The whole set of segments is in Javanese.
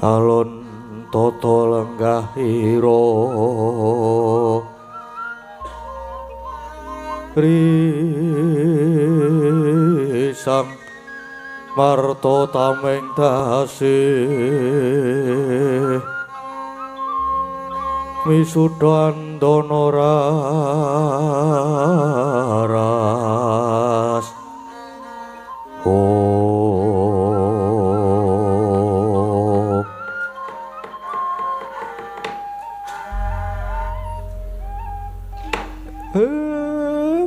Alon tata lenggahira risang marta tameng dasi misuda andana raras. Oh,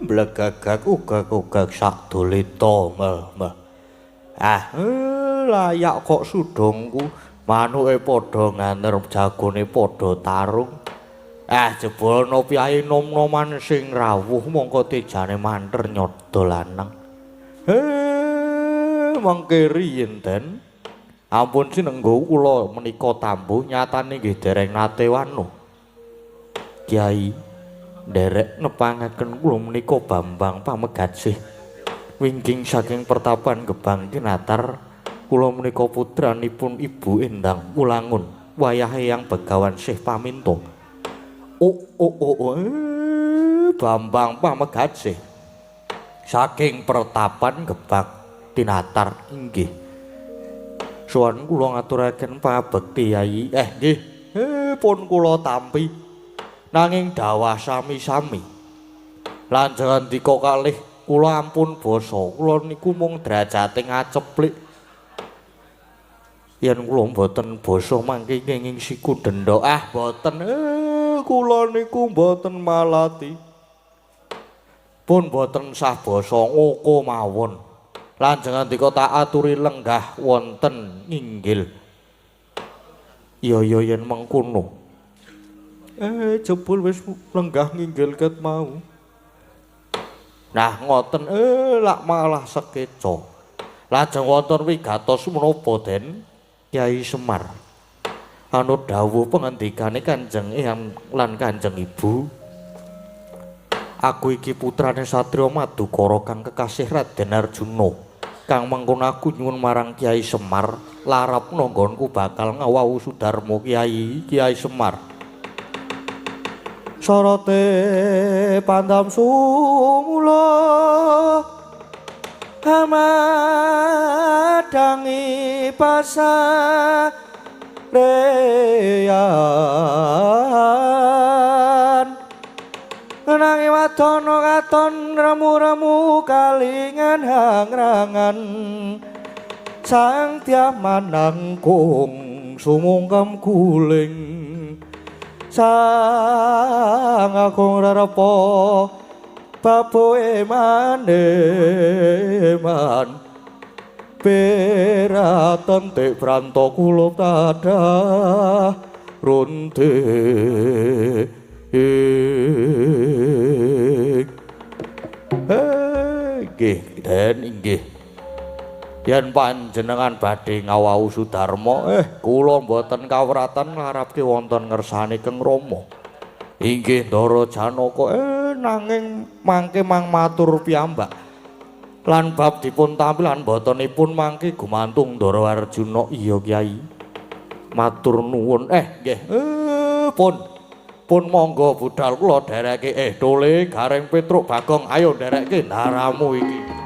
blegagak ugak-ugak sak dulita meh. Ah, layak kok sudongku manuke padha nganer jagone padha tarung. Ah, jebul ana piyayi nom-noman sing rawuh mongko tejane manter nyoda lanang. Mangke riyin den. Ampun sinenggo kula menika tambuh nyatane nggih dereng nate wanuh. Kyai nderek nepangaken kula menika Bambang Pamegatsih wingking saking pertapan Gebang Tinatar. Kula menika putranipun Ibu Endang Wulangun wayahe Yang Begawan Syekh Paminto. Oh oh oh, Bambang Pamegatsih saking pertapan Gebang Tinatar inggih. Suwun kula ngaturaken pabekti Yai. Nggih, pun kula tampi. Nanging dawah sami-sami. Lanjenengan ndika kalih kula ampun basa. Kula niku mung derajate ngaceplik. Yen kula mboten basa mangke kenging siku denda. Ah, mboten. Kula niku mboten malati. Pun mboten sah basa ngoko mawon. Lanjenengan ndika tak aturi lenggah wonten nginggil. Ya ya yen mengkono. Jebul wis lenggah nginggil ket mau. Nah ngoten lak malah sekeca. Lajeng wonten wigatos menapa Den Kyai Semar? Anut dawuh pengendikane Kanjeng Eyang lan Kanjeng Ibu. Aku iki putrane Satriya Madukara kang kekasih Raden Arjuna. Kang mengkono aku nyuwun marang Kyai Semar, larapna nggonku bakal ngawau Sudarma Kyai Kyai Semar. Sorote pandam sumula hamadangi pasareyan nanging wadana katon remu-remu kalingan hangrangan sang tiamanangkung sumungkem guling sang agung rerepa baboe maneman peraten tek branto kulup tadah runte. Nggih Den inggih. Yen panjenengan badhe ngawau Sudarma, kula mboten kawratan nglarapke wonten ngersane Keng Rama. Inggih Ndara Janaka, nanging mangke mang matur piyambak. Lan bab dipun tampi lan mbotenipun mangke gumantung Ndara Arjuna. Iya Kyai. Matur nuwun. Nggih. Pun pun monggo budal kula dhereke. Tole Gareng Petruk Bagong, ayo dherekke ndaramu iki.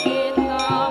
Kita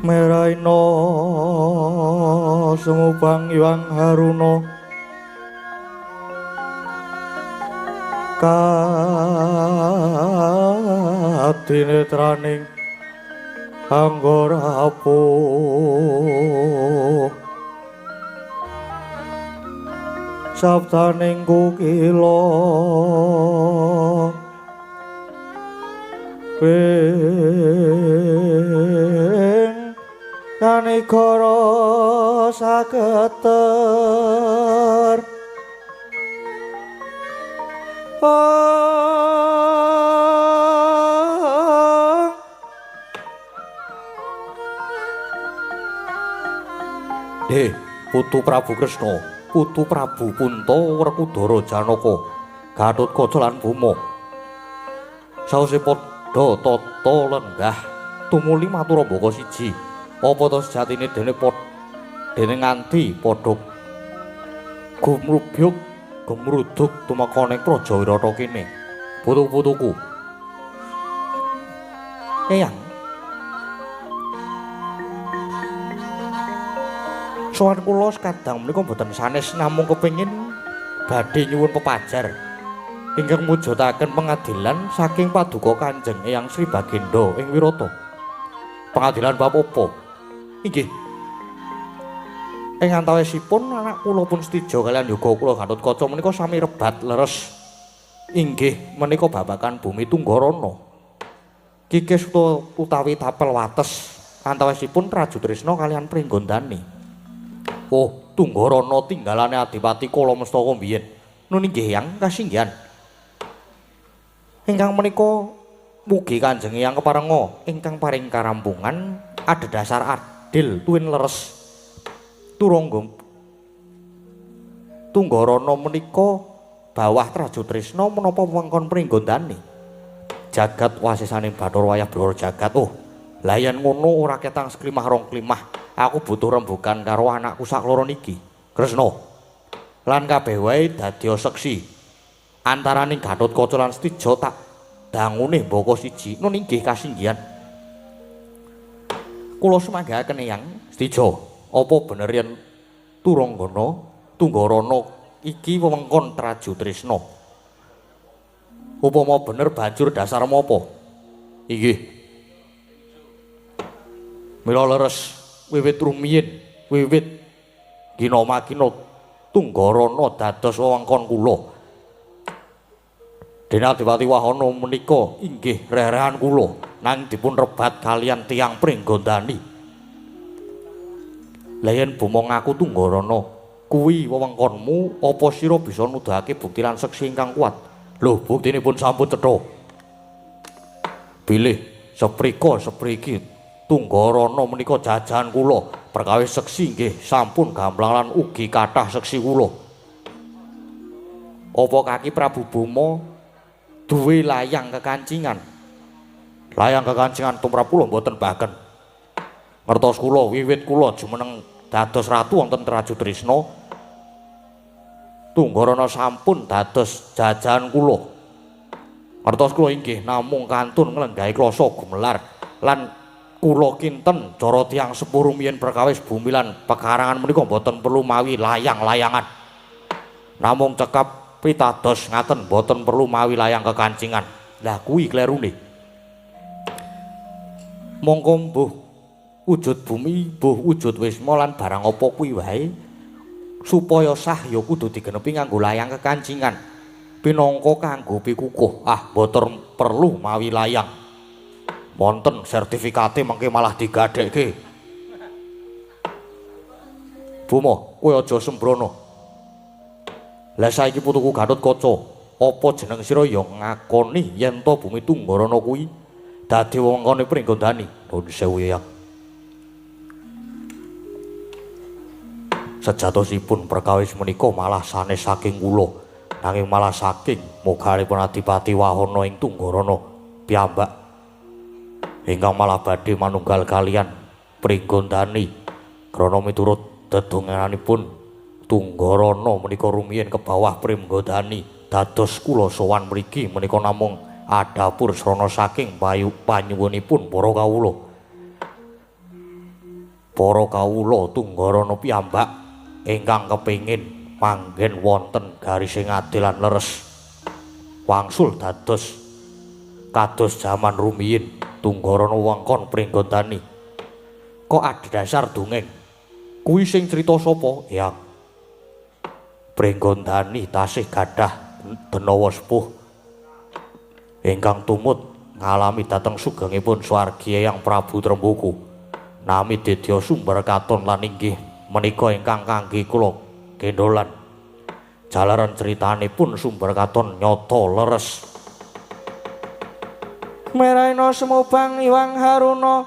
Meraina sumubang Hyang Haruna kadinetraning anggara rapuh sabdaning kukila ing kanigara saketer. Putu Prabu Kresna, putu Prabu Punta Werkudara Janaka, Gatotkaca lan Boma. Sawise padha tata lenggah tumuli matur mbaka siji. Apa ta sejatine dene dene nganti padha gumrubyuk gemruduk tumekane Praja Wirata kene. Putu-putuku. Eyang. Sowan kula sekadang menika mboten sanes namung kepengin badhe nyuwun pepajar ingkang mujudaken pengadilan saking paduka Kanjeng Eyang Sri Bagenda ing Wirata. Pengadilan bab apa? Inggih. Ing antawisipun anak kula pun setija kaliyan yoga kula Gatotkaca menika sami rebat leres. Inggih menika babagan bumi Tunggarana. Kikis utawi tapel wates antawisipun Trajutrisna kaliyan Pringgondani. Oh, Tunggarana tinggalane Adipati Kala Mestaka mbiyen. Nun inggih Yang kasinggihan. Ingkang menika mugi Kanjeng Eyang keparenga ingkang paring karampungan adhedhasar adil tuwin leres. Turangga Tunggarana menika bawah Trajutrisna menapa wewengkon Pringgondani. Jagat wasesane Bathara Wayah Blora jagat. Oh, lah yen ngono ora ketang seklimah rong klimah. Aku butuh rembugan karo anakku sakloro niki, Kresna. Lan kabeh wae dadi seksi. Antaraning Gatotkaca lan Setija tak dangune mbaka siji. Nun inggih kasinggihan. Kula sumanggaken Eyang Setija. Apa bener yen Turanggana Tunggarana iki wewengkon Trajutrisna? Upama bener banjur dasarmu apa? Inggih. Mila leres wiwit rumiyin, wiwit gina makina Tunggarana dados wewengkon kula. Dene Adipati Wahana menika inggih reh-rehan kula nanging dipun rebat kaliyan tiyang Pringgondani. Lah yen Boma ngaku Tunggarana kuwi wewengkonmu, apa sira bisa nuduhake bukti lan seksi ingkang kuat? Lho, buktinipun sampun cetha. Bilih seprika sepriki Tunggarana menika jajahan kula, perkawis seksi nggih sampun gamblang lan ugi kathah seksi kula. Apa kaki Prabu Boma duwe layang kekancingan? Layang kekancingan tumrap kula mboten baken. Ngertos kula wiwit kula jumeneng dados ratu wonten Trajutrisna, Tunggarana sampun dados jajahan kula. Ngertos kula inggih namung kantun nglenggahi klasa gumelar lan kula kinten cara tiyang sepuh rumiyin perkawis bumi lan pekarangan menika mboten perlu mawi layang-layangan. Namung cekap pitados ngaten mboten perlu mawi layang kekancingan. Lah kuwi klerune. Mongko mbuh wujud bumi, mbuh wujud wisma lan barang apa kuwi wae supaya sah ya kudu digenepi nganggo layang kekancingan. Pinangka kanggo pikukuh. Ah, mboten perlu mawi layang. Wonten sertifikate mengke malah digadhekke. Boma, kowe aja sembrono. Lah saiki putuku Gatotkaca, apa jeneng sira ya ngakoni yen to bumi Tunggarana kuwi dadi wewengkone Pringgondani? Nuwun sewu Yang. Sejatosipun perkawis menika malah sanes saking kula, nanging malah saking mogaripun Adipati Wahana ing Tunggarana piyambak. Ingkang malah badhe manunggal kaliyan Pringgondani krana miturut dedonganipun Tunggarana menika rumiyin ke bawah Pringgondani dados kula sowan mriki menika namung adhapur srana saking panyuwunipun para kawula. Para kawula Tunggarana piyambak ingkang kepengin manggen wonten garising adil lan leres. Wangsul dados kados jaman rumiyin Tunggarana wewengkon Pringgondani. Kok adhedhasar dongeng? Kuwi sing crita sapa, Eyang? Pringgondani tasih gadah denawa sepuh ingkang tumut ngalami dhateng sugengipun swargi Eyang Prabu Tremboko. Nami Dedya Sumber Katon lan inggih menika ingkang kangge kula gendholan. Jalaran critanipun Sumber Katon nyata leres. Meraina semubang Iwang Haruna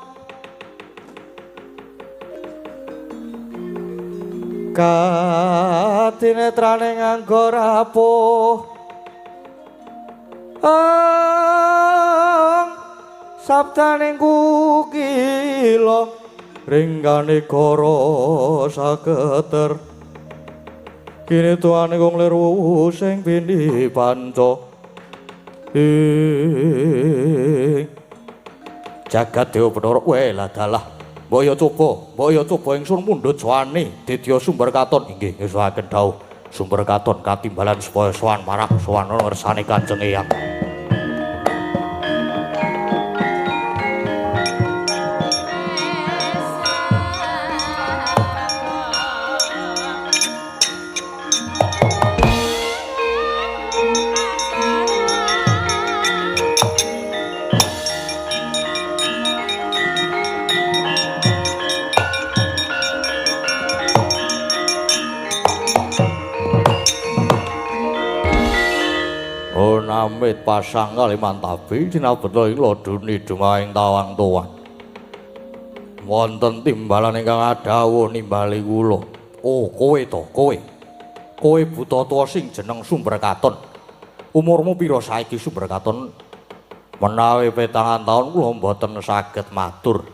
katinetrane nganggo rapuh ang sabdaning kukila ringgane kara saketer kini tuane wong liru sing pindhi panca ing jagat dewa Bathara. Weh lah dalah, mbok ya coba, mbok ya coba ingsun mundhut sowane Dedya Sumber Katon. Inggih ngesuhaken dawuh Sumber Katon katimbalan supaya sowan marak sowan ngersane Kanjeng Eyang. Amit pasang kalimantabi sinabeta ing loduni dumaing tawang tuwan. Wonten timbalan ingkang adhawuh nimbali kula. Oh, kowe to, kowe. Kowe buta tuwa sing jeneng Sumber Katon. Umurmu pira saiki Sumber Katon? Menawi 7 taun kula mboten saged matur.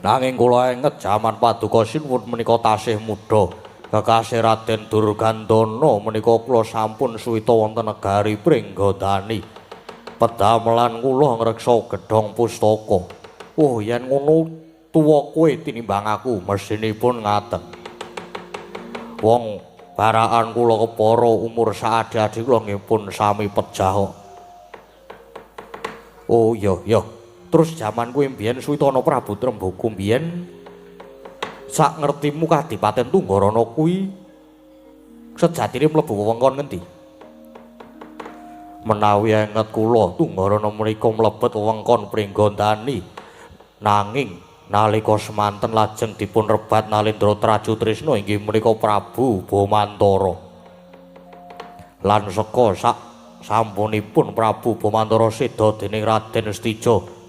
Nanging kula inget jaman paduka sinuwun menika tasih muda. Kekasih Raden Durgandana menika kula sampun suwita wonten negari Pringgondani. Pedamelan kula ngreksa gedhong pustaka. Oh, yen ngono tuwa kowe tinimbang aku, mesinipun ngaten. Wong baraan kula kepara umur saadi-adi kula nggih pun sami pejah kok. Oh iya iya. Terus jaman kuwi mbiyen suwita ana Prabu Tremboko mbiyen sak ngertimu Kadipaten Tunggarana kuwi sejatine mlebu wewengkon ngendi? Menawi enget kula Tunggarana menika mlebet wewengkon Pringgondani. Nanging nalika semanten lajeng dipun rebat Nalendra Trajutrisna inggih menika Prabu Bomantara. Lan seka sak sampunipun Prabu Bomantara seda dening Raden Stija.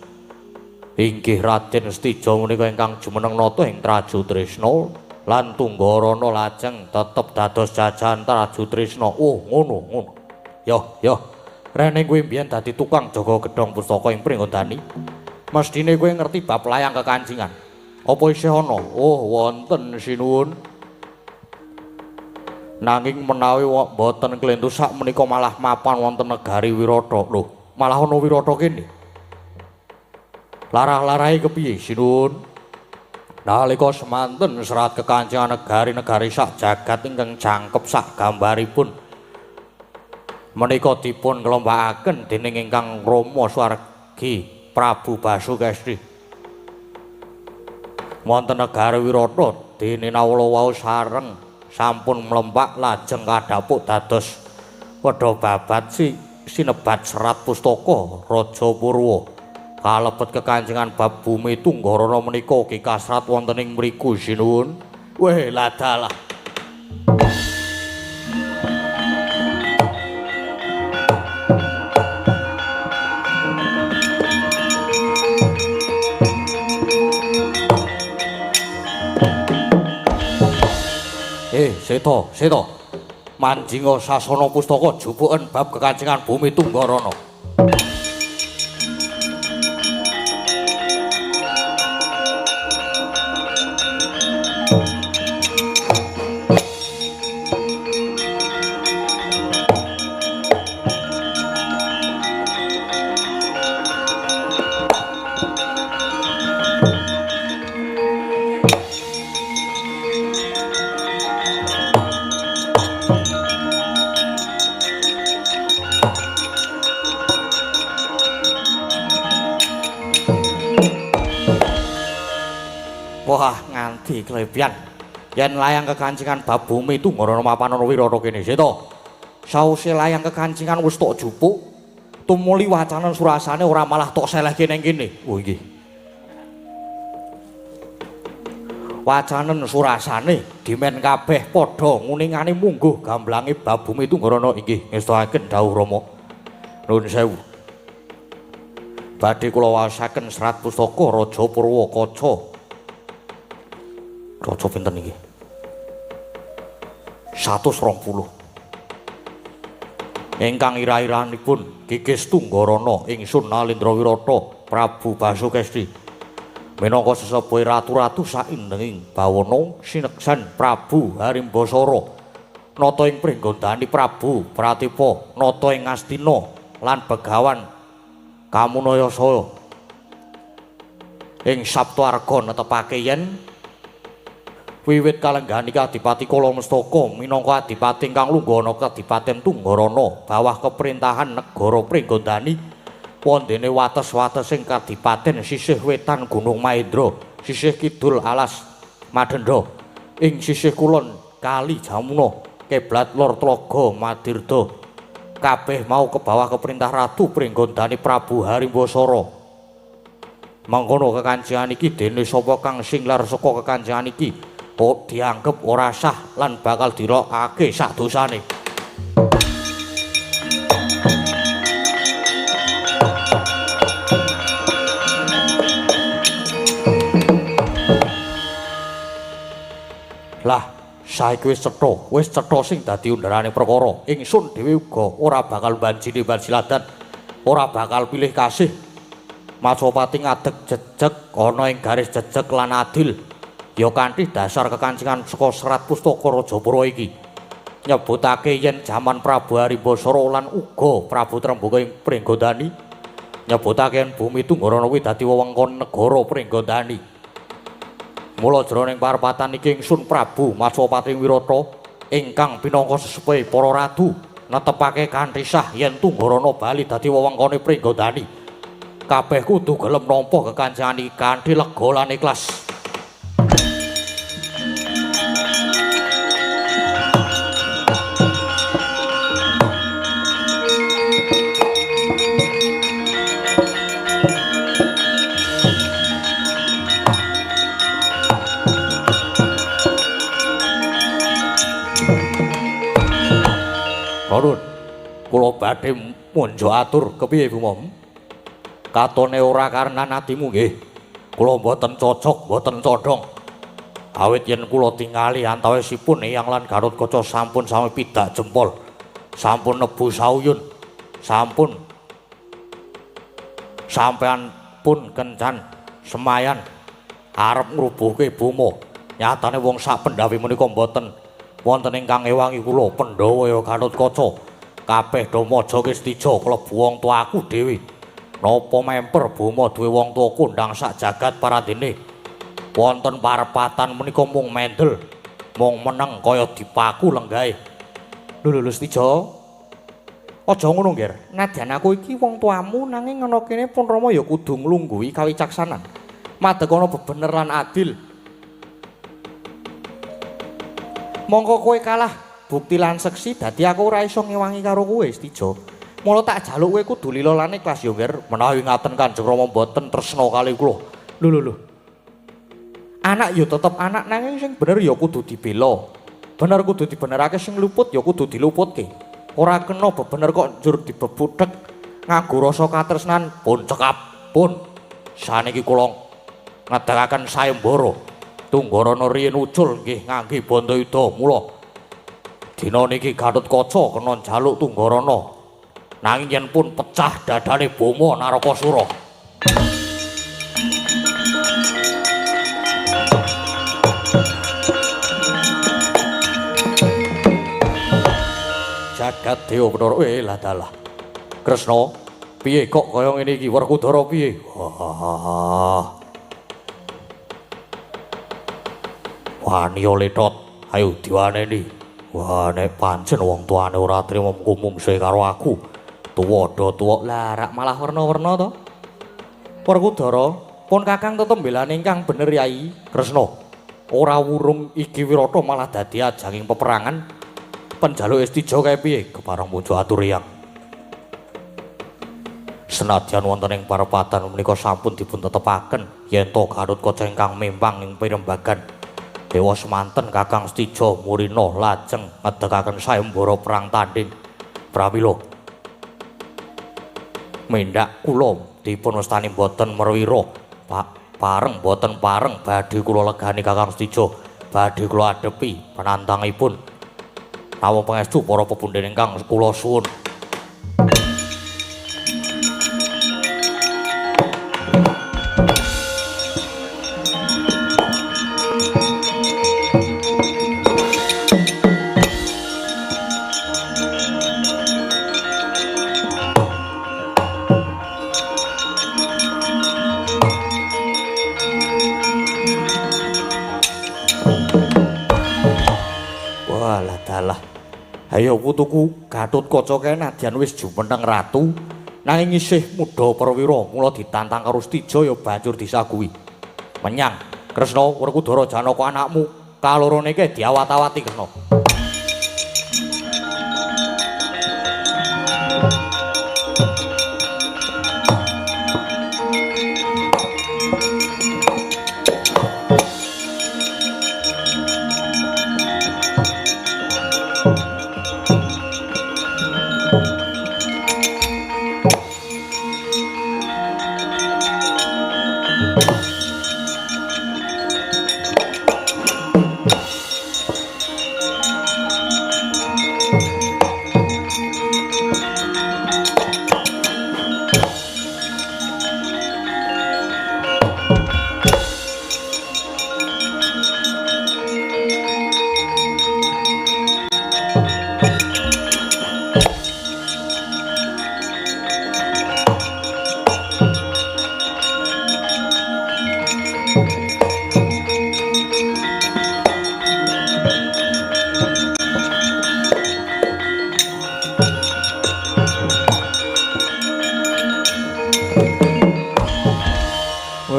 Inggih Raden Stija menika ingkang jumeneng nata ing Trajutrisna lan Tunggarana lajeng tetep dados jajahan Trajutrisna. Oh, ngono, ngono. Yo, yo. Rene kowe mbiyen dadi tukang jaga gedhong pustaka ing Pringgondani. Mesthine kowe ngerti bab layang kekancingan. Apa isih ana? Oh, wonten sinuwun. Nanging menawi mboten klentu sak menika malah mapan wonten negari Wirata. Lho, malah ana Wirata kene. Larah-larahe kepiye sinuwun? Nalika semanten serat kekancingan negari-negari sak jagat ingkang jangkep sak gambaripun menika dipun klompakaken dening ingkang Rama swargi Prabu Basukesti. Wonten negari Wirata dene nawala wau sareng sampun mlempak lajeng kadhapuk dados wedha babat sinebat serat pustaka Raja Purwa. Kalebet kekancingan bab bumi Tunggarana menika ugi kasrat wonten ing mriku sinuwun. Weh ladalah. Seta, seta. Manjinga sasana pustaka jupuken bab kekancingan bumi Tunggarana. Wah, nganti klebian. Yen layang kekancingan bab bumi Tunggarana mapan ana Wirata kene seta. Sause layang kekancingan wis tok jupuk, tumuli wacanan surasane ora malah tok selehke ning kene. Oh nggih. Wacanen surasane dimen kabeh padha nguningane mungguh gamblange bab bumi Tunggarana inggih ngestoaken dawuh Rama. Nuwun sewu. Badhe kula waosaken serat pustaka Raja Purwakaca. Raja pinten iki? 120. Ingkang ira-iranipun Kikis Tunggarana ingsun Nalindra Wirata Prabu Basukesti minangka sesepuhe ratu-ratu saindenging bawana sineksan Prabu Harimbasara nata ing Pringgondani Prabu Pratipa nata ing Ngastina lan Begawan Kamunayasa ing Saptaarga netepake yen wiwit kalenggahan iki Adipati Kala Mestaka minangka adipati ingkang lungguh ana Kadipaten Tunggarana bawah keperintahan negara Pringgondani wondene wates-watesing kadipaten sisih wetan Gunung Mahendra, sisih kidul alas Madenda, ing sisih kulon Kali Jamuna, kiblat lor Tlaga Madirda. Kabeh mau ke bawah keperintah Ratu Pringgondani Prabu Harimbasara. Mangkono kekancingan iki dene sapa kang singlar saka kekancingan iki kok dianggep ora sah lan bakal dirokake sak dosane. Lah, saiki wis cetha sing dadi underane perkara. Ingsun dhewe uga ora bakal banjine bansiladan, ora bakal pilih kasih. Majapati ngadeg jejeg ana ing garis jejeg lan adil. Ya kanthi dasar kekancingan saka serat pustaka Raja Purwa iki nyebutake yen jaman Prabu Harimbasara lan uga Prabu Trembaka ing Pringgondani nyebutake yen bumi Tunggarana kuwi dadi wewengkon negara Pringgondani. Mula jroning parpatan iki ingsun Prabu Majapati Wirata ingkang pinangka sesepuhe para ratu netepake kanthi sah yen Tunggarana bali dadi wewengkone Pringgondani. Kabeh kudu gelem nampa kekancingan iki kanthi lega lan ikhlas. Arun, kula badhe munjuk atur kepiye Bu Mom? Katone ora karenan atimu nggih. Kula mboten cocok, mboten condong. Awit yen kula tingali antawisipun Eyang lan Gatot Kaca sampun sami pidak jempol. Sampun nebu sauyun. Sampun sampean pun kencan semayan arep ngrubuhke Boma. Nyatane wong sak pendhawi menika mboten wonten ingkang ngewangi kula Pandhawa ya Gatot Kaca. Kabeh do maja kestija klebu wong tuaku dhewe. Napa memper Boma duwe wong tuwa kondhang sak jagat parandene. Wonten parepatan menika mung mendel, mung meneng kaya dipaku lenggahe. Lho lho Stija. Aja ngono, Nger. Nadyan aku iki wong tuamu nanging ana kene pun Rama ya kudu nglungguhi kawicaksanan. Madeg ana bebener lan adil. Mongko kowe kalah bukti lan seksi dadi aku ora iso ngewangi karo kowe Stija. Mula tak jaluk kowe kudu lila lan ikhlas ya, Nger. Menawi ngaten Kanjeng Rama mboten tresna kali kula. Lho lho lho. Anak ya tetep anak nanging sing bener ya kudu dibela. Bener kudu dibenerake, sing luput ya kudu diluputke. Ora kena bebener kok njur dibebuthek nganggo rasa katresnan pun cekap pun. Saniki kula ngedakaken sayembara. Tunggarana riyin ucul nggih ngangge Bandayuda. Mula dina niki Gatot Kaca kena njaluk Tunggarana. Nanging yen pun pecah dadane Boma Narakasura. Jagat Dewa Bathara, lah dalah. Kresna, piye kok kaya ngene iki? Werkudara piye? Wah. Wani letot, ayo diwaneni. Wah, nek pancen wong tuane ora trima mungsu karo aku. Tuwa do tuwa. Lah rak malah werna-werna to. Werkudara, Pun Kakang tetep mbelani ingkang bener Yai Kresna. Ora wurung iki Wirata malah dadi ajanging peperangan. Penjaluk Estija kae piye? Kepareng mujo atur Hyang. Senadyan wonten ing parepatan menika sampun dipun tetepaken yen to Gatot Kaca ingkang mimpang ing pirembagan dewa semanten Kakang Stija Murina lajeng ngedegaken sayembara perang tanding. Pramila mindhak kula dipun wastani boten merwira, Pak, pareng boten pareng badhe kula legani Kakang Stija, badhe kula adepi penantangipun. Namung pangestu para pepundhen ingkang kula suwun. Ayo putuku Gatot Kaca kae nadyan wis jumeneng ratu nanging isih muda perwira mula ditantang karo Stija ya banjur disaguhi. Menyang Kresna Werkudara Janaka anakmu kalorone iki diawat-awati Kresna.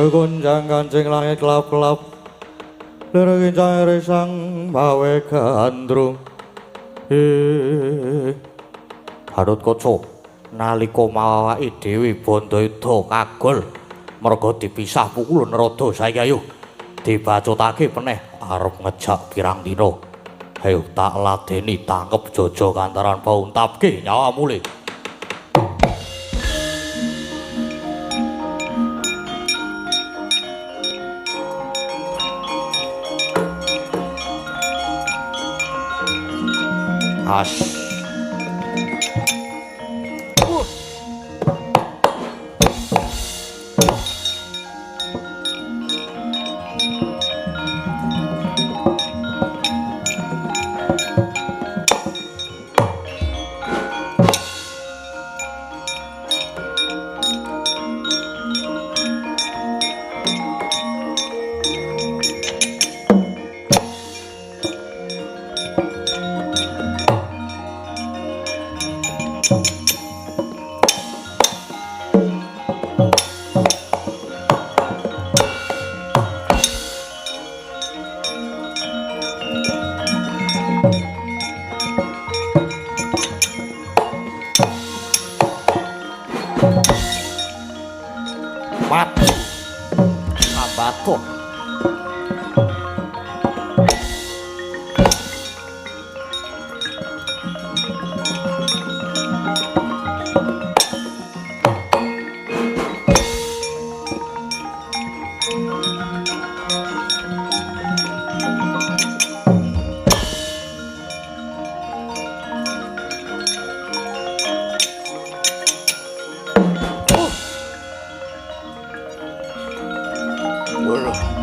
Gonjang kancing langit kelap-kelap lir kincang resang mawe gandrung. Gatot Kaca nalika mawake dhewe Bandayuda kagol merga dipisah pukulun rada saiki ayo dibacutake peneh arep ngejak pirang dina. Ayo tak ladeni tangkep jojo kantaran bauntapke nyawa mule. As. Mati. Sambato. Waduh.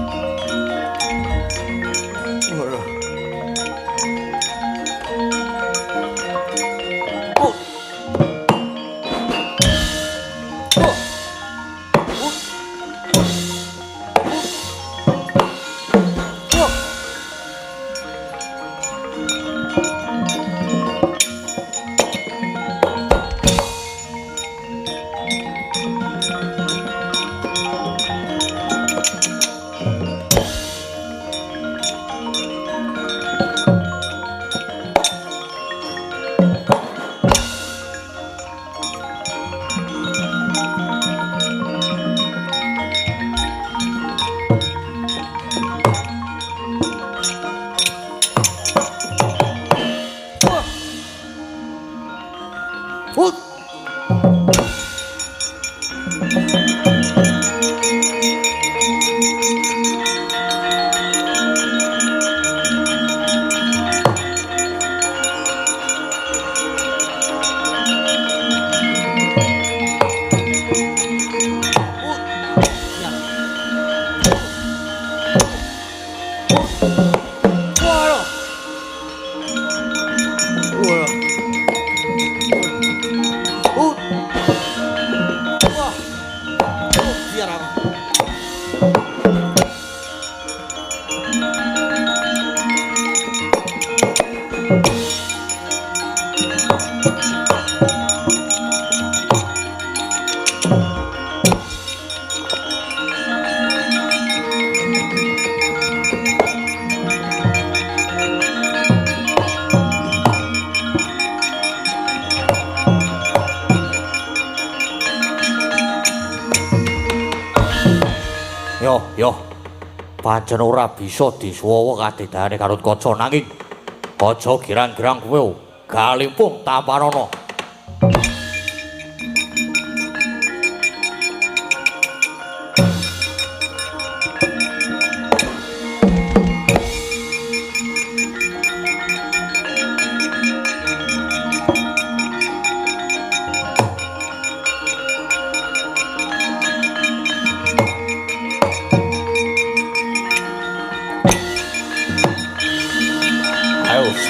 Hut. Yo, yo. Pancen ora bisa disuwawa kadedane Gatot Kaca nanging aja girang-girang kowe galimpung tampanana.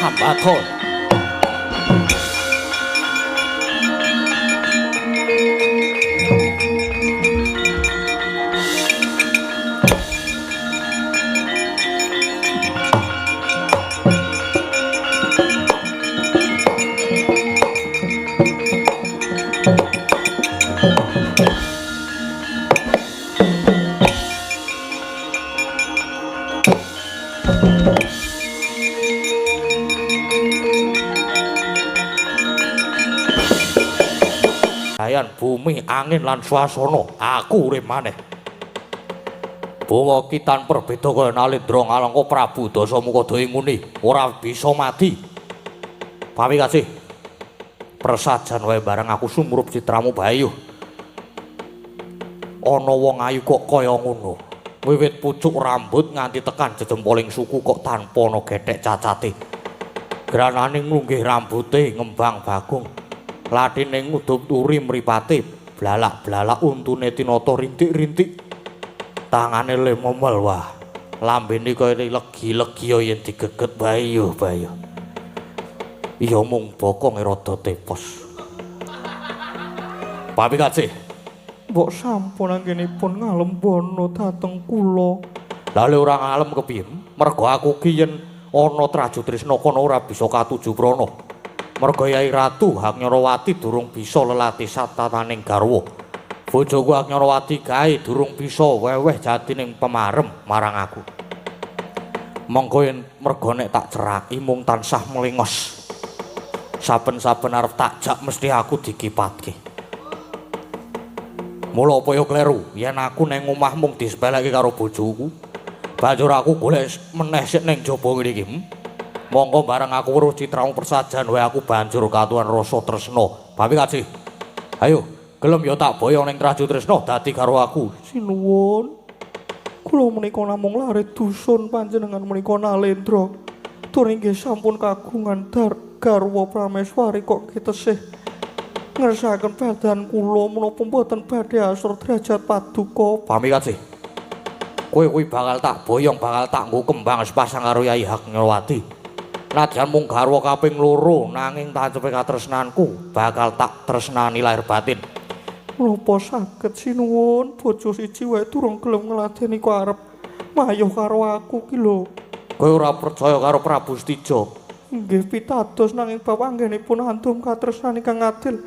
Sambaton. Bumi, angin lan swasana, aku urip maneh. Bawa kitan perbeda kaya Nalendra Ngalangka Prabu Dasamuka nguni, ora bisa mati. Pami kasih. Persajan wae bareng aku sumrup citramu bayu. Ana wong ayu kok kaya ngono. Wiwit pucuk rambut nganti tekan jejempoling suku kok tanpa ana gethek cacate. Granane nglunggih rambute ngembang bagong. Latine ngudup turi mripate, blalak-blalak untune tinata rintik-rintik. Tangane le momel wah. Lambene kaya legi-legi yen digeget bayu bayu. Iya mung bokonge rada tepos. Papi kasih. Mbok sampun anggenipun ngalembono dhateng kula. Lah le ora ngalem kepiye? Mergo aku ki yen ana Traju Trisna kono ora bisa katuju prana. Merga Yai Ratu Haknyarawati durung bisa lelati satataning garwa. Bojoku Haknyarawati kae durung bisa weweh jatining pemarem marang aku. Monggo yen merga nek tak ceraki mung tansah melingos. Saben-saben arep takjak mesti aku dikipatke. Mula apa ya kleru yen aku neng omah mung disepelekke karo bojoku. Banjur aku golek meneh sik ning jaba ngene iki. Monggo bareng aku weruh citramu persajan wae aku banjur katuan rasa tresna. Bapi kasih. Ayo, gelem ya tak boyong ning Traju Tresna dadi karo aku. Sinuwun. Kula menika namung lare dusun panjenengan menika Nalendra. Tur inggih sampun kagungan garwa prameswari kok kitesih ngersakaken badan kula menapa mboten badhe asor derajat paduka. Pami kasih. Kowe kuwi bakal tak boyong, bakal tak nggo kembang sepasang karo Yai Haknyarawati. Nadyan mung garwa kaping loro nanging tancepe katresnanku bakal tak tresnani lahir batin. Menapa saged sinuwun bojo siji wae durung gelem ngladeni kok arep mayuh karo aku ki lho. Kowe ora percaya karo Prabu Setija? Nggih pitados nanging bab anggenipun andum katresnan ingkang adil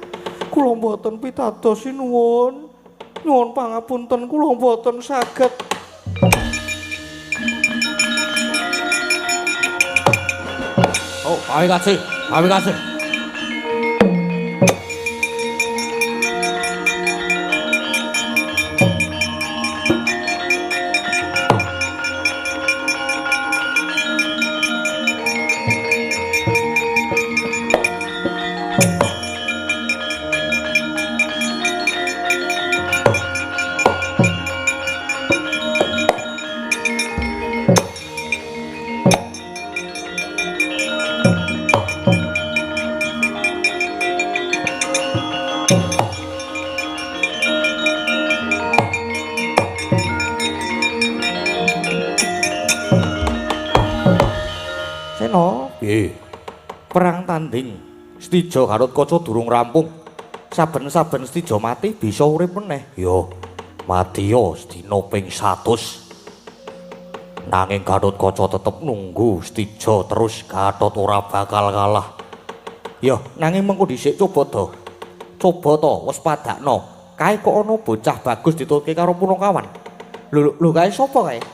kula mboten pitados sinuwun. Nyuwun pangapunten kula mboten saged. Oh, ayo kasih, ayo kasih. Perang tanding Stija Gatotkaca durung rampung. Saben-saben Stija mati bisa urip meneh. Yo, mati yo sedina ping 100. Nanging Gatotkaca tetep nunggu Stija terus, Gatot ora bakal kalah. Yo, nanging mengko dhisik coba to. Coba to waspadakno. Kae kok ana bocah bagus ditutke karo punakawan. Lho lho kae sapa kae?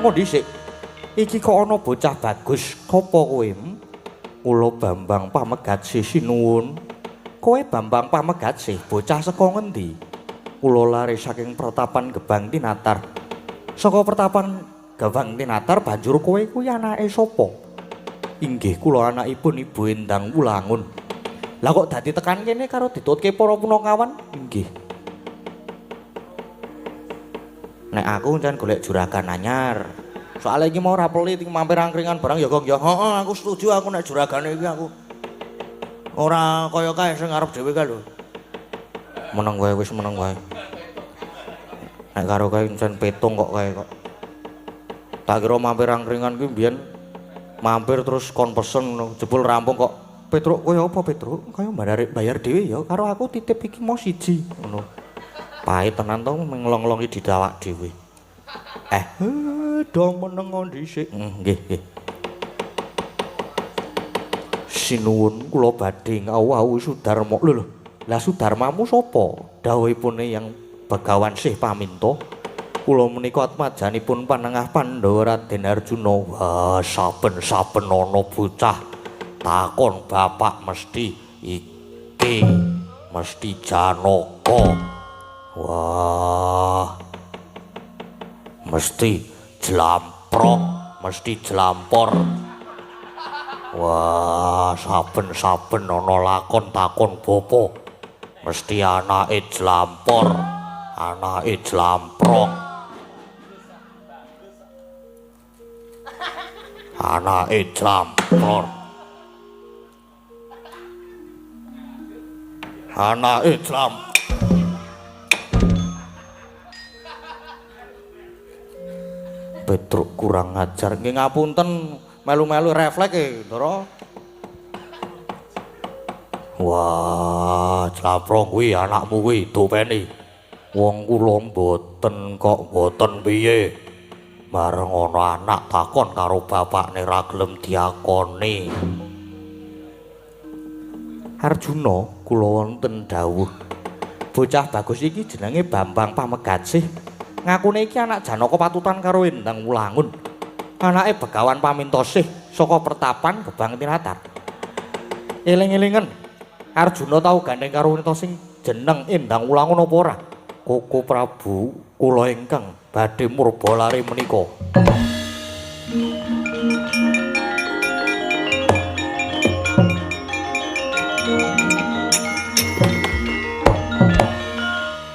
Dhisik iki kok ana bocah bagus, sapa kowe? Kula Bambang Pamegatsih sinuwun. Kowe Bambang Pamegatsih, bocah saka ngendi? Kula lare saking Pertapan Gebang Tinatar. Saka Pertapan Gebang Tinatar banjur kowe kuwi anake sapa? Inggih kula anakipun Ibu Endang Wulangun. Lah kok dadi tekan kene karo ditutke para punakawan? Inggih. Nek aku jan golek juragan anyar. Soale iki mau ora pelit iki mampir angkringan barang ya Gong ya. Heeh, aku setuju aku nek juragane iki aku. Ora kaya kae sing arep dhewe kae lho. Meneng wae wis meneng wae. Nek karo kae jan petung kok kae kok. Tak kira mampir angkringan kuwi mbiyen mampir terus kon pesen jebul rampung kok. Petruk kowe apa Petruk? Kaya bayar dhewe ya karo aku titip iki mau siji ngono. Pahit tenan to nglong-nglongi didawak dhewe. Do meneng dhisik. Nggih, nggih. Sinuwun kula badhe ngawuh Sudarma. Lho lho. Lah Sudarmamu sapa? Dawuhipun yang Begawan Sih Paminto. Kula menika atmajanipun panengah Pandhawa Raden Arjuna. Wah, saben-saben ana bocah takon bapak mesti iki mesti Janaka. Wah, mesti jlamprok, mesti jlampor. Wah, saben-saben ana lakon takon bapa, mesti anake jlampor, anake jlamprok. Anake jlampror. Anake jlamprok. Petruk kurang ajar. Nggih ngapunten, melu-melu refleks e, Ndara. Wah, jlamprong kuwi anakmu kuwi dopeni. Wong kula mboten kok mboten piye. Bareng ana anak takon karo bapakne ra gelem diakoni. Arjuna, kula wonten dawuh. Bocah bagus iki jenenge Bambang Pamegatsih. Ngakune iki anak Janaka patutan karo Endang Wulangun. Anake Begawan Pamintosih saka Pertapan Gebang Tinatar. Eling-elingen, Arjuna tau gandeng karo wanita sing jeneng Endang Wulangun apa ora? Koko Prabu kula ingkang badhe murba lare menika.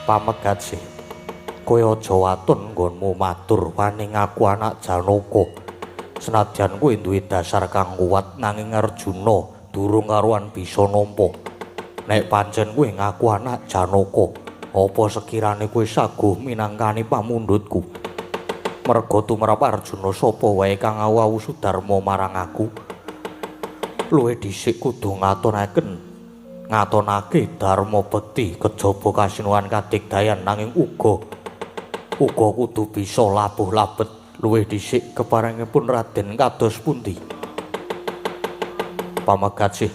Pamegatsih, kowe aja watun nggonmu matur wani ngaku anak Janaka. Senajan kowe duwe dasar kang kuat nanging Arjuna durung karuan bisa nampa. Nek pancen kowe ngaku anak Janaka, apa sekirane kowe saguh minangkani pamundhutku? Merga tumrap Arjuna sapa wae kang awu-awu Sudarma marang aku, luwih dhisik kudu ngatonake dharma bekti kejaba kasinuwan kadigdayan, nanging uga kudu bisa labuh labet luwih dhisik keparengipun Raden kados pundi. Pamegatsih,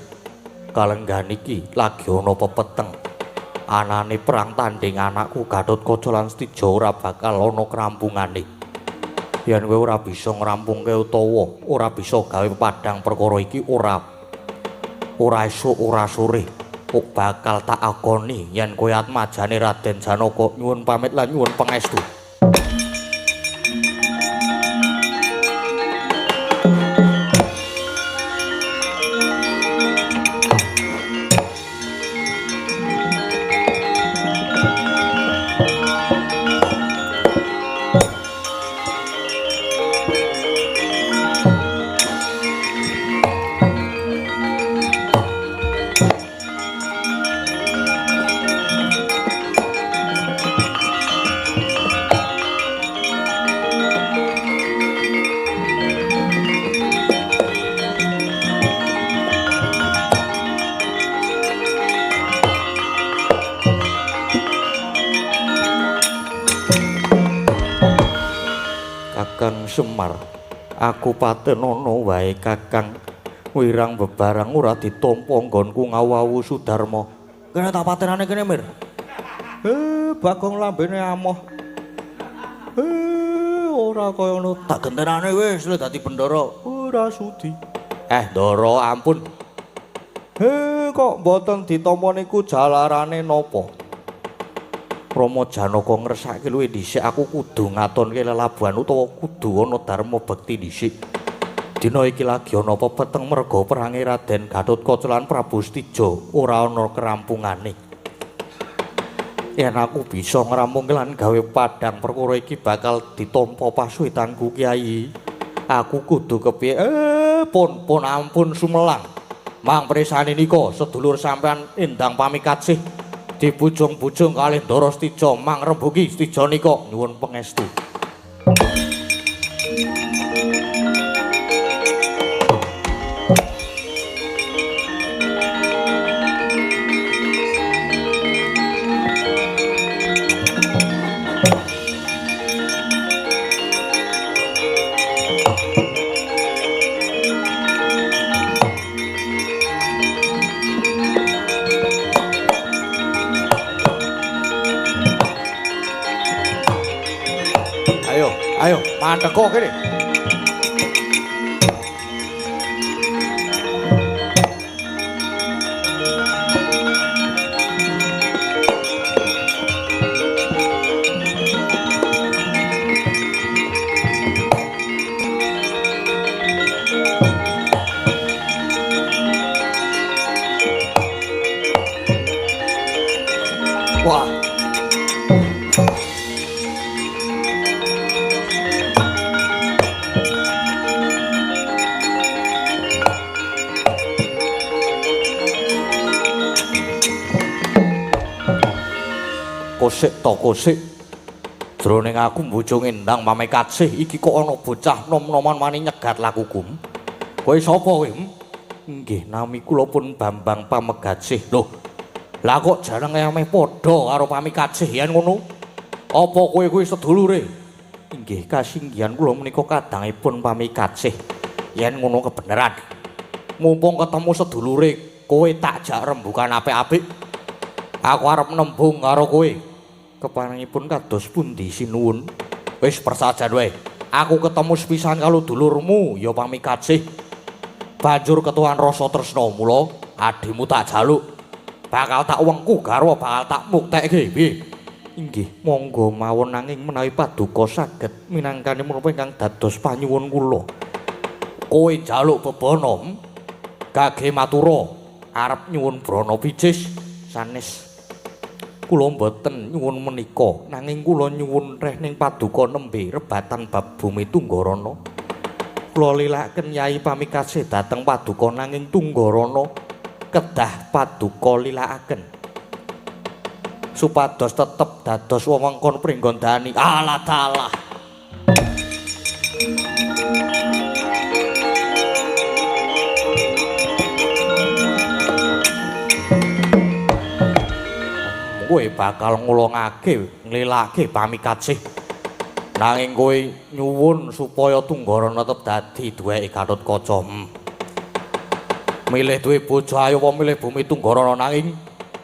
kalenggahan iki lagi ana pepeteng. Anane perang tanding anakku Gatotkaca lan Stija ora bakal ana krampungane. Yen kowe ora bisa ngrampungke utawa ora bisa gawe padhang perkara iki ora esuk ora sore kok bakal tak akoni yen kowe atmajane Raden Janaka. Nyuwun pamit lan nyuwun pangestu. Kakang Semar, aku patenono wae Kakang. Wirang bebarang ora ditampa nggonku ngawu Sudarma. Kene tak patenane kene, Mir. Bagong lambene amoh. Ora kaya ngono. Tak gentenane wis le dadi bendara. Ora sudi. Ndara ampun. Kok mboten ditampa niku jalarane napa? Rama Janaka ngersake luwih dhisik aku kudu ngatonke lelabuhan utawa kudu ana dharma bekti dhisik. Dina iki lagi ana pepeteng merga perange Raden Gatotkaca lan Prabu Stija ora ana kerampungane. Yen aku bisa ngrampungke lan gawe padhang perkara iki bakal ditampa pasuwitanku Kyai. Aku kudu kepiye? Pun ampun sumelang. Mang presani nika sedulur sampean endang pamikasih. Dibujung-bujung kalih Ndara Stija mang rembuki Stija nika nyuwun pangestu. Ayo, mandeko kene. Wah. Kosik to kosik. Jroning aku mbujung endang pamekatsih iki kok ana bocah nom-noman wani nyegat lakuku. Kowe sapa kowe? Nggih, nami kula pun Bambang Pamegatsih. Lho. Lah kok jenenge ameh padha karo Pamekatsih yen ngono? Apa kowe kuwi sedulure? Nggih, kasinggihan kula menika kadangipun Pamekatsih. Yen ngono kebeneran. Mumpung ketemu sedulure, kowe tak jak rembukan apik-apik. Aku arep nembung karo kowe. Keparengipun kados pundi sinuwun? Wis persajan wae. Aku ketemu sepisan karo dulurmu ya Pamikatsih. Banjur ketuan rasa tresna mula adimu tak jaluk. Bakal tak wengku garwa bakal tak muktekke piye? Inggih, monggo mawon nanging menawi paduka saged minangkani menapa ingkang dados panyuwun kula. Kowe njaluk bebana gage matura arep nyuwun brana picis sanes. Kula mboten nyuwun menika nanging kula nyuwun rehning paduka nembe rebatan bab bumi Tunggarana. Kula lilaken Yai Pamikasih dhateng paduka nanging Tunggarana kedah paduka lilakaken supados tetep dados wewengkon Pringgondani. Alah dalah. Kowe bakal ngulungake nglilake Pamikatsih. Nanging kowe nyuwun supaya Tunggarana tetep dadi duweke Gatotkaca. Milih duwe bojo ayo apa milih bumi Tunggarana nanging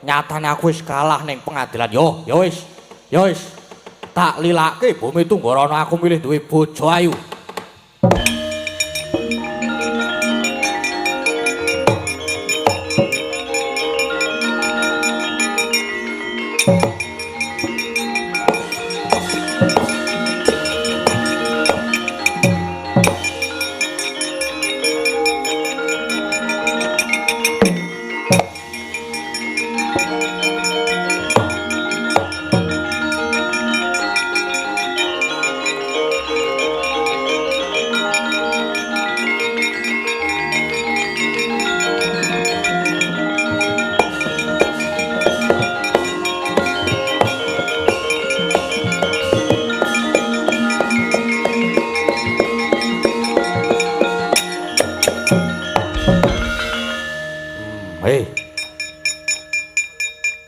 nyatane aku wis kalah ning pengadilan. Yo, ya wis. Ya wis. Tak lilake bumi Tunggarana aku milih duwe bojo ayu.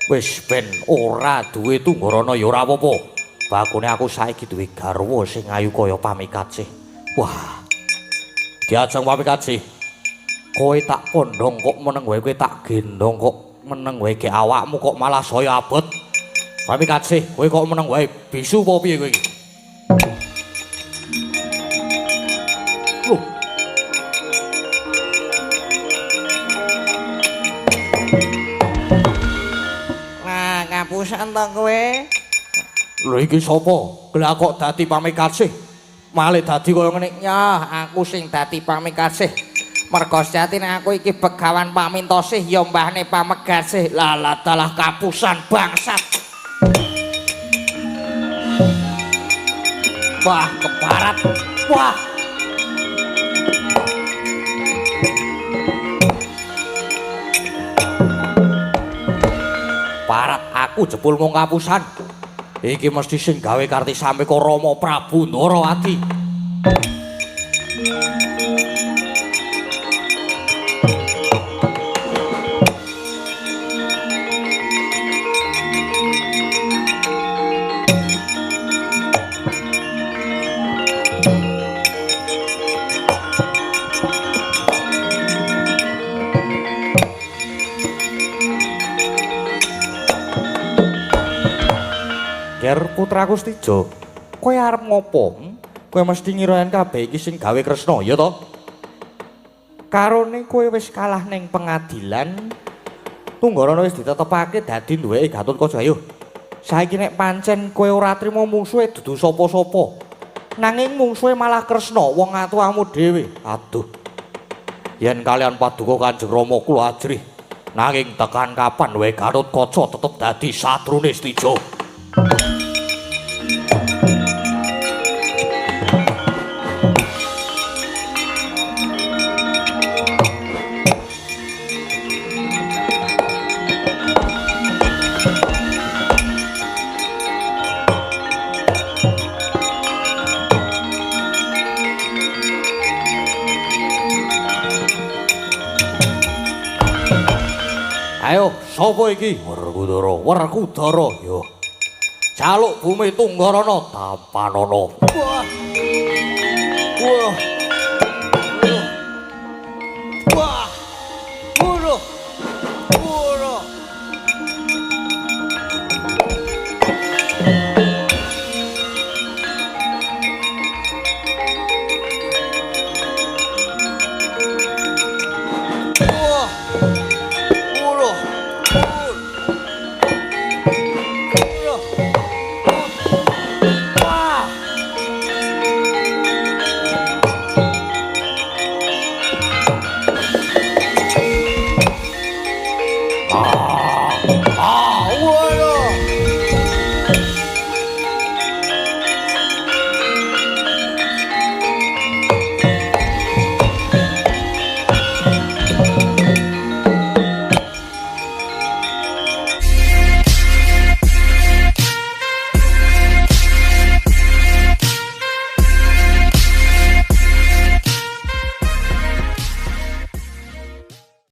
Wis ben ora duwe Tunggarana ya ora apa-apa. Bakune aku saiki duwe garwa sing ayu kaya Pamikasih. Wah. Diajeng Pamikasih. Kowe tak pondhong kok meneng wae, kowe tak gendong kok meneng wae, ge awakmu kok malah saya abot. Pamikasih, kowe kok meneng wae, bisu apa piye kowe iki? Loh. Kapusan to kowe? Lho iki sapa? Lah kok dadi Pamikasih? Malih dadi kaya ngene. Ya, aku sing dadi Pamikasih. Merga sejatine aku iki begawan Pamintosih ya mbahne Pamegasih. Lah lah dalah kapusan bangsat. Wah, kebarat. Wah. Parat aku jebul mung kapusan. Iki mesti sing gawe Karti Sameka Rama Prabu Ndorowati. Ger putraku Stijo, kowe arep ngopo? Kowe mesti ngira yen kabeh iki sing gawe Kresna, ya to? Karone kowe wis kalah ning pengadilan, Tunggarana wis ditetepake dadi duweke Gatotkaca. Ayo. Saiki nek pancen kowe ora trima mungsuhe dudu sapa-sapa. Nanging mungsuhe malah Kresna, wong atuamu dhewe. Aduh. Yen kalian paduka Kanjeng Rama kula ajrih. Nanging tekan kapan wae Gatotkaca tetep dadi satrune Stijo? Ayo, sapa iki? Werkudara, Werkudara, yo. Jaluk bumi Tunggarana tampanana. Wah. Wah. Wah. Buruh. Buruh. Wah. Buruh.